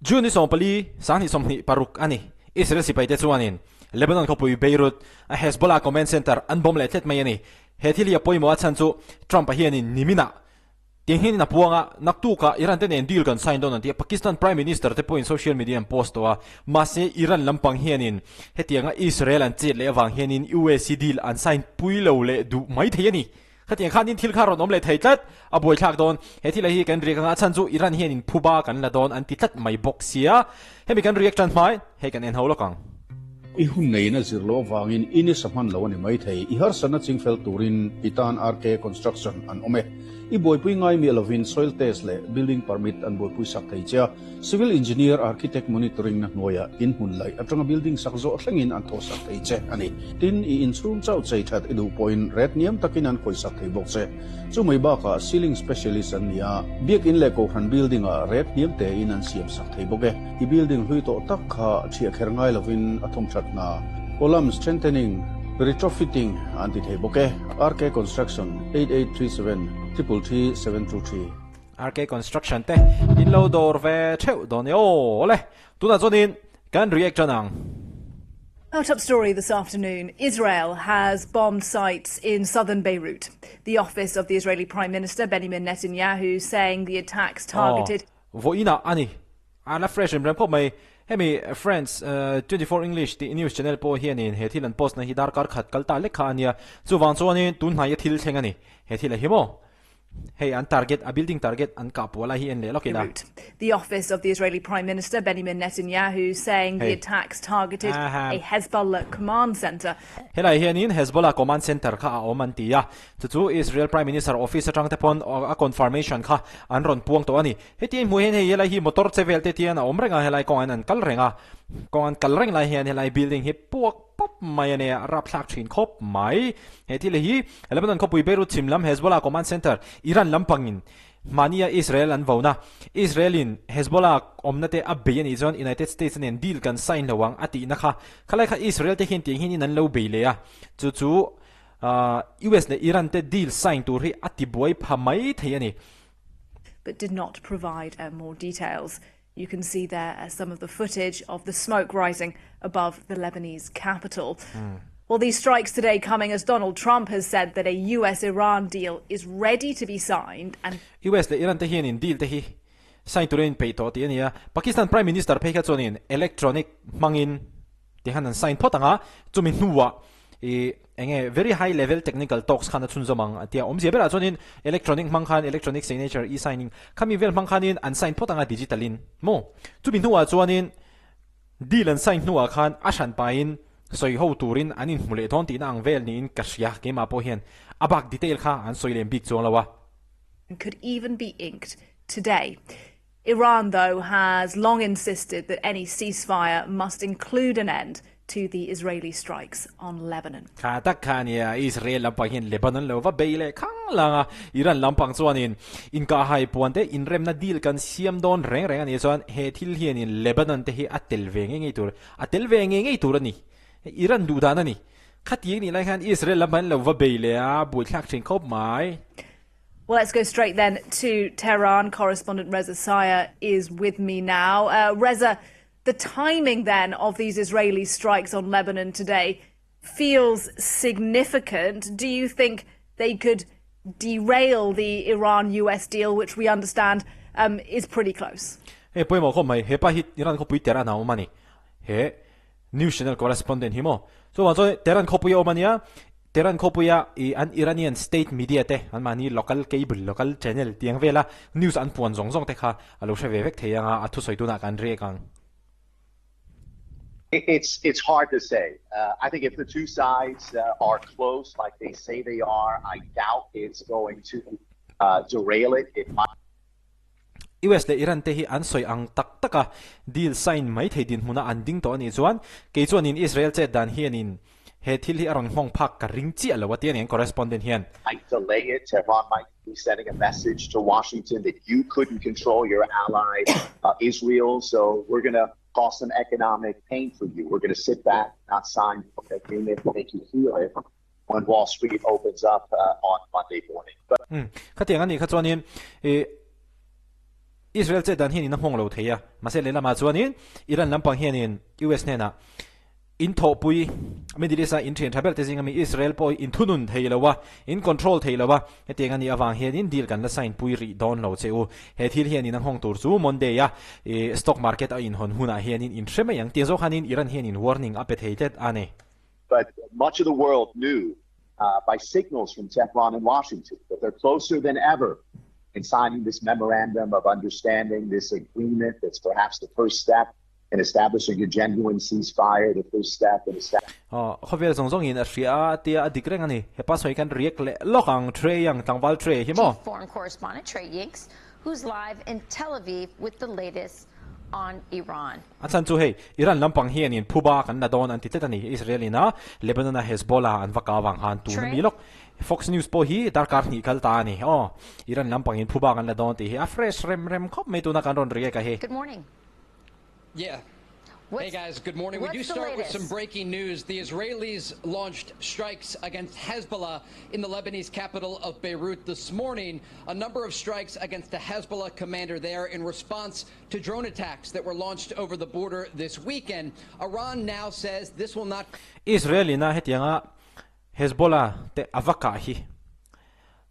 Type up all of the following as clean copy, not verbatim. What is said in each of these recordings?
June ni 14, 2026 a ni. Israel sipaite chuanin Lebanon khawpui Beirut a Hezbollah command center an bomb leh tlet mai a ni. He thil hi a pawimawh a chhan chu Trump-a hianin niminah Tinghinin a puang a, naktukah Iran te nen deal kan sign dawn an ti a, Pakistan Prime Minister te pawhin social media an post tawh a, mahse Iran lampang hianin hetianga Israel an chet leh avang hianin US hi deal an sign pui lo leh duh mai thei a ni. Khatiang khanin thil kha rawn awm leh thei tlat, a buaithlak dawn. He thil hi kan riak anga a chhan chu Iran hianin phuba kan la dawn an ti tlat mai bawk sia. Hemi kan riak tan hmai, hei kan en ho lawk ang. I hun neiin a zir loh avangin i nisa hman lo a ni maithei. I harsatna chingfel turin i tan RK Construction an awm e. I buaipui ngai miah lovin soil test leh building permit an buaipui sak thei che a. Civil engineer architect monitoring na hnuaiah in hmun laih atanga building sak zawh thlengin an thawh sak thei che a ni. Tin, i inchhung chauh chei that i duh pawhin ret hniam takin an khawih sak thei bawk che. Chu mai bakah ceiling specialist an ni a, biakin leh kohhran building ah ret hniam tein an siam sak thei bawk e. I building hlui tawh tak kha thiah kher ngai lovin a thawm that hna, column strengthening, retrofitting an ti thei bawk e. RK Construction, 8837 333 723. RK Construction te in lo dawr ve theuh dawn e aw le. Tunah chuanin kan react tan ang. Our top story this afternoon Israel has bombed sites in southern Beirut. The office of the Israeli Prime Minister Benjamin Netanyahu saying the attacks targeted. Aw, vawiinah a ni. A la fresh rem rem khawp mai. Hemi France 24 English tih news channel pawh hianin he thil an post na hi darkar khat kal ta lek kha a nia. Chuvang chuanin tun hnaia thil thleng a ni. He thil a hi maw? Hei an target, a building target an kah puah lai hi en leh lawk ila. The office of the Israeli Prime Minister Benjamin Netanyahu saying the attacks targeted a Hezbollah command center. Helai hianin Hezbollah command center kha a awm an ti a, chu chu Israel Prime Minister office atang te pawn a confirmation kha an rawn puang tawh a ni. Heti hmuh hian hei helai hi motor che vel te tian a awm reng a, helai kawng an an kal reng a, kawng an kal reng lai hian helai building hi puak pawp mai a nia, a rapthlak thin khawp mai. He thil hi Lebanon khawpui Beirut chhim lam Hezbollah command center Iran lampangin mahnia Israel an vona. Israel in Hezbollah awmna te a bei a nih chuan United States nen deal kan sign lo ang a tihna kha. Khalai kha Israel te hian tiang hian in an lo bei leh a, chu chu US leh Iran te deal sign tur hi a tibuai pha mai thei a ni. But did not provide more details. You can see there some of the footage of the smoke rising above the Lebanese capital. Well, these strikes today coming as Donald Trump has said that a US-Iran deal is ready to be signed and US leh Iran te hianin deal te hi sign turin peih tawh tih a ni a. Pakistan Prime Minister phei kha chuanin electronic hmangin ti khan an sign phawt ang a, chumi hnuah ih eng nge very high level technical talks khan a chhunzawm ang a tia. Awmzia berah chuanin electronic hmang khan electronic signature e-signing khami vel hmang khanin an sign phawt ang a digital in maw. Chumi hnuah chuanin deal an sign hnuah khan a hran pahin sawi ho turin an inhmu leh dawn tihna ang vel niin ka hria keimah pawh hian a bak detail kha an sawi lem bik chuang lo a. Could even be inked today. Iran, though, has long insisted that any ceasefire must include an end to the Israeli strikes on Lebanon. Kha tak kha ania, Israel lampang hian Lebanon lo va bei leh khang lang a, Iran lampang chuanin inkahhai puan te inremna deal kan siam dawn reng reng a nih chuan he thil hianin Lebanon te hi a tel ve ngei ngei tur, a tel ve ngei ngei tur a ni. Iran duh dan a ni. Khatiang nih lai khan Israel lampang lo va bei leh a, buaithlak thin khawp mai. Well, let's go straight then to Tehran. Correspondent Reza Sayah is with me now. Reza, the timing then of these Israeli strikes on Lebanon today feels significant. Do you think they could derail the Iran US deal, which we understand is pretty close? Hei pawimawh khawp mai, hepa hi Iran khawpui Tehran a awm a ni. He News channel correspondent hi maw. Chuvang chuan Tehran khawpui a awm a nia, Tehran khawpuia ih an Iranian state media te an mahni local cable, local channel tiang vela news an puan zawng zawng te kha a lo hre ve vek thei ang a, a thusawi tunah kan riak ang. It's it's hard to say. I think if the two sides are close like they say they are, I doubt it's going to derail it. It might. US leh Iran te hi an sawi ang tak tak a, deal sign mai thei dinhmuna an ding tawh a nih chuan kei chuanin Israel chet dan hianin he thil hi a rawn nghawng phak ka ring chiah lo a ti a ni an correspondent hian. Might delay it, Tehran might be sending a message to Washington that you couldn't control your ally Israel, so we're gonna cause some economic pain for you. We're gonna sit back, not sign the agreement, make you feel it when Wall Street opens up on Monday morning. But. Umm, khatiang a nih kha chuanin ih Israel chet dan hianin a nghawng lo thei a, mahse lehlamah chuanin Iran lampang hianin US hnenah in thawhpui Middle East-a in thian tha ber te zinga mi Israel pawh hi in thunun thei lo a, in control thei lo a, hetiang a nih avang hianin deal kan la sign pui rih dawn lo che u. He thil hianin a nghawng tur chu Monday-a stock market a inhawn hunah hianin in hre mai ang. Tiang zawk khanin Iran hianin warning a pe thei tlat a ni. But much of the world knew by signals from Tehran and Washington that they're closer than ever in signing this memorandum of understanding, this agreement that's perhaps the first step in establishing a genuine ceasefire, the first step in establishing. Khawvel zawng zawngin a hria a tia a dik reng a ni. Hepa sawi khan riak leh lawk ang Trey ang tlangval Trey hi maw? Chief Foreign Correspondent Trey Yingst, who's live in Tel Aviv with the latest on Iran. A chhan chu hei, Iran lampang hianin phuba kan la dawn an ti tlat a ni. Israel ina Lebanon-a Hezbollah an va kau vang khan tun a mi lawk. Fox News pawh hi darkar hnih kal ta a ni. Aw, Iran lampangin phuba kan la dawn tih hi a fresh rem rem khawp mai tuna kan rawn react a hi. Good morning. Yeah. Hey guys, good morning. We do start with some breaking news. The Israelis launched strikes against Hezbollah in the Lebanese capital of Beirut this morning. A number of strikes against the Hezbollah commander there in response to drone attacks that were launched over the border this weekend. Iran now says this will not Israel ina hetianga Hezbollah te a va kah hi.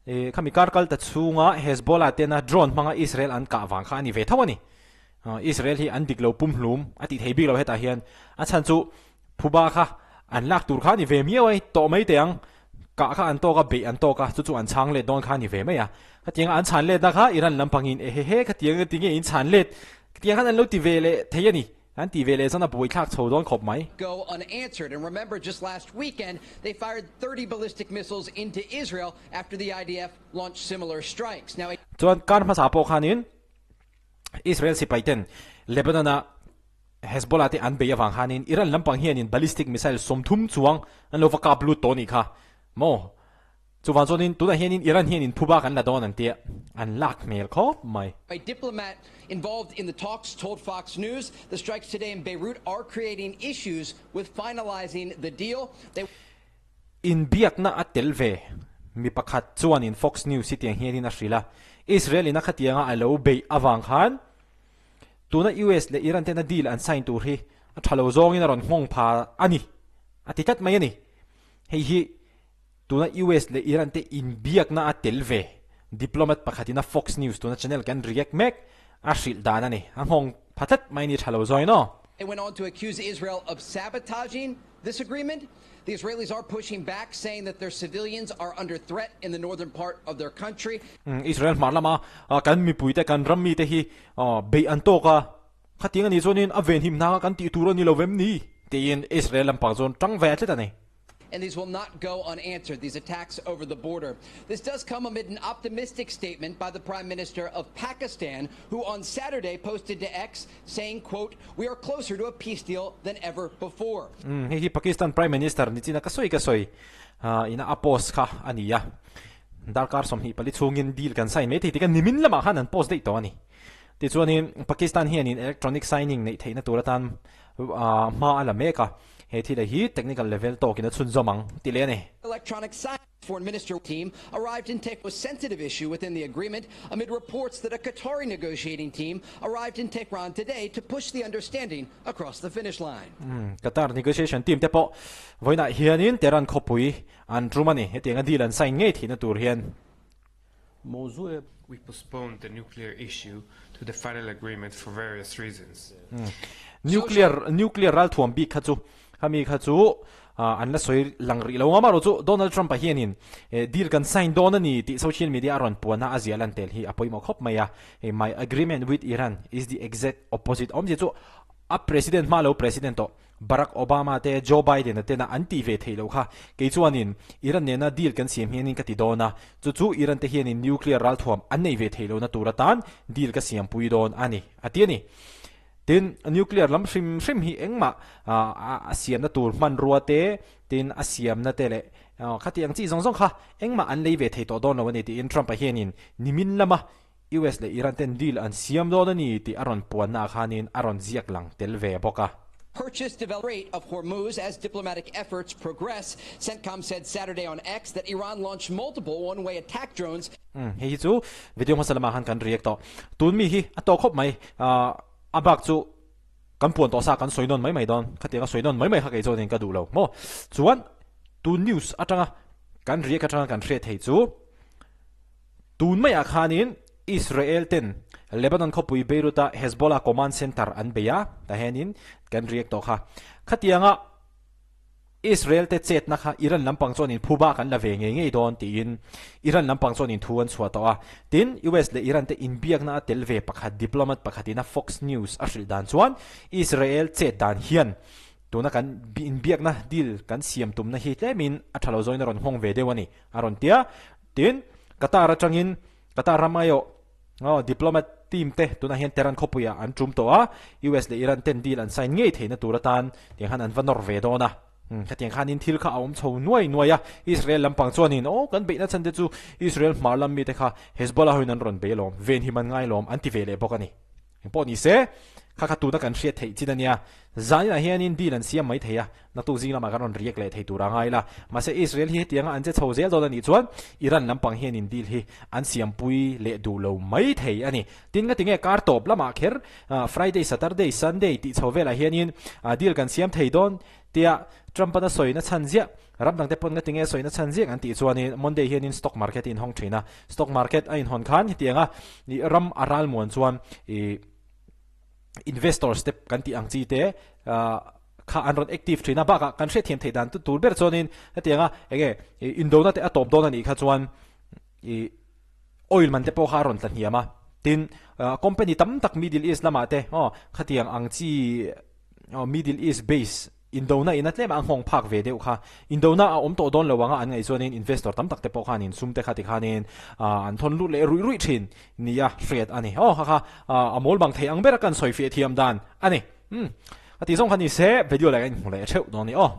Khami kar kal ta chhunga Hezbollah tena drone hmanga Israel an kah vang kha a ni ve tho a ni. Israel hi an dik lo pumhlum a tih thei bik lo hetah hian a chhan chu phuba kha an lak tur kha a ni ve miau ai tawh mai teh ang. Kah kha an tawk a, beih an tawk a, chu chu an chhang let dawn kha a ni ve mai a. Khatianga an chhan letna kha Iran lampangin ehehe khatianga tinge in chhan let khatiang khan an lo ti ve leh thei a ni. An ti ve leh chuan a buaithlak chho dawn khawp mai. Go unanswered and remember just last weekend they fired 30 ballistic missiles into Israel after the IDF launched similar strikes. Now Chuan kar hmasa pawh khanin Israel sipai ten Lebanon a Hezbollah te an bei avang khanin Iran lampang hianin ballistic missile 30 chuang an lo va kap lut tawh anih kha maw? Chuvang chuanin tunah hianin Iran hianin phuba kan la dawn an tia an lak hmel khawp mai. A diplomat involved in the talks told Fox News the strikes today in Beirut are creating issues with finalizing the deal. They Inbiakna a tel ve. Mi pakhat chuanin Fox News hi tiang hianin a hrilh a, Israel in a khatianga a lo beih avang khan tuna US leh Iran tena deal an sign tur hi a tha lo zawngin a rawn nghawng pha a ni, a ti tlat mai a ni. Hei hi Tuna US leh Iran te inbiakna a tel ve. Diplomat pakhatin a Fox News tuna channel kan react mek a hrilh dan a ni. A nghawng pha tlat mai ni tha lo zawi no. They went on to accuse Israel of sabotaging this agreement. The Israelis are pushing back, saying that their civilians are under threat in the northern part of their country. Israel hmar lama kan mipuite kan ram mite hi beih an tawk a, khatiang a nih chuanin a venhim hna kha kan tih tur a ni lo vem ni? Tiin Israel lampang chuan tang ve tlat a ni. And these will not go unanswered, these attacks over the border. This does come amid an optimistic statement by the Prime Minister of Pakistan, who on Saturday posted to X saying, quote, we are closer to a peace deal than ever before. Hei hi Pakistan Prime Minister ni china ka sawi ka sawi ina a post kha a ni a. Darkar 24 chhungin deal kan sign mai thei tih kha nimin lamah khan an post daih tawh a ni. Tichuanin Pakistan hianin electronic signing neih theihna tur atan hma a la mek a. He thil hi technical level tawkin a chhunzawm ang ti leh a ni. Electronic signing Foreign Minister team arrived in Tehran sensitive issue within the agreement amid reports that a Qatari negotiating team arrived in Tehran today to push the understanding across the finish line. Qatar negotiation team te pawh vawiinah hianin Tehran khawpui an tum a ni. Hetianga deal an sign ngei theihna tur hian. We postponed the nuclear issue to the final agreement for various reasons. Nuclear nuclear ralthuam bik kha chu khami kha chu an la sawi lang rih lo ang amaherawh chu Donald Trump a hianin deal kan sign dawn a ni tih social media a rawn puan a a zia lan tel hi a pawimawh khawp mai a. Hei my agreement with Iran is the exact opposite awmzia chu a president hma lo president tawh Barack Obama te Joe Biden a tena an tih ve theih loh kha kei chuanin Iran nena deal kan siam hianin ka ti dawn a, chu chu Iran te hianin nuclear ralthuam an nei ve theih lohna tur atan deal ka siam pui dawn a ni, a ti a ni. Tin, nuclear lam hrim hrim hi engmah a siamna tur hmanrua te, tin a siamna te leh khati ang chi zawng zawng kha engmah an lei ve thei tawh dawn lo a ni tiin Trump-a hianin nimin lama US leh Iran ten deal an siam dawn a ni tih a rawn puanna ah khanin a rawn ziak lang tel ve bawk a. Purchase develop Strait of Hormuz as diplomatic efforts progress. CENTCOM said Saturday on X that Iran launched multiple one-way attack drones. Umm hei hi chu video hmasa lamah khan kan react tawh. Tun mi hi a tawk khawp mai. A bak chu kan puan tawh sa kan sawi nawn mai mai dawn. Khatiang a sawi nawn mai mai kha kei chuanin ka duh lo maw. Chuan tun news atanga kan react atanga kan hriat thei chu tun maiah khanin Israel ten Lebanon khawpui Beirut a Hezbollah command center an bei a, tahianin kan react tawh kha. Khatianga Israel te chetna kha Iran lampang chuanin phuba kan la ve ngei ngei dawn tiin Iran lampang chuanin thu an chhuah tawh a. Tin, US leh Iran te inbiakna a tel ve pakhat diplomat pakhatin a Fox News a hrilh dan chuan Israel chet dan hian tuna kan inbiakna deal kan siam tumna hi tlemin a tha lo zawin a rawn nghawng ve deuh a ni a rawn ti a. Tin, Qatar atangin Qatar ram aiawh aw diplomat team te tunah hian Tehran khawpuiah an tum tawh a, US leh Iran ten deal an sign ngei theihna tur atan tiang khan an va nawr ve dawn a. Umm khatiang khanin thil kha a awm chho nuai nuai a, Israel lampang chuanin aw kan beihna chhan te chu Israel hmar lam mite kha Hezbollah hoin an rawn bei alawm, venhim an ngai alawm an ti ve leh bawk a ni. Engpawh ni se, kha kha tuna kan hriat theih chin a nia. Zaninah hianin deal an siam mai thei a, naktuk zing lamah kan rawn react leh thei tur a ngai la. Mahse Israel hi hetianga an che chho zel dawn a nih chuan Iran lampang hianin deal hi an siampui leh duh lo mai thei a ni. Tin nga tinge kar tawp lamah kher Friday, Saturday, Sunday tih chho velah hianin deal kan siam thei dawn tia Trump-an a sawina chhan ziah, ram dangte pawn nga tinge a sawina chhan ziah kan tih chuanin Monday hianin stock market a inhawng thin a. Stock market a inhawn khan hetianga ram a ral muan chuan ih investors te kan tih ang chi te kha an rawn active thin a, bakah kan hriatthiam theih dan tur ber chuanin hetianga enge indona te a tawp dawn a nih kha chuan ih oil man te pawh kha a rawn tla hniam a, tin company tam tak Middle East lamah te aw khatiang ang chi Middle East base Indona ina tlem a nghawng phak ve deuh kha. Indona a awm tawh dawn lo anga an ngaih chuanin investor tam tak te pawh khanin sum te kha tikhanin an thawn lut leh ruih ruih thin nia hriat a ni. Aw kha kha a mawl bang thei ang bera kan sawi fiah thiam dan a ni. Umm a tih zawng kha ni se video leh ka inhmu leh theuh dawn a ni aw.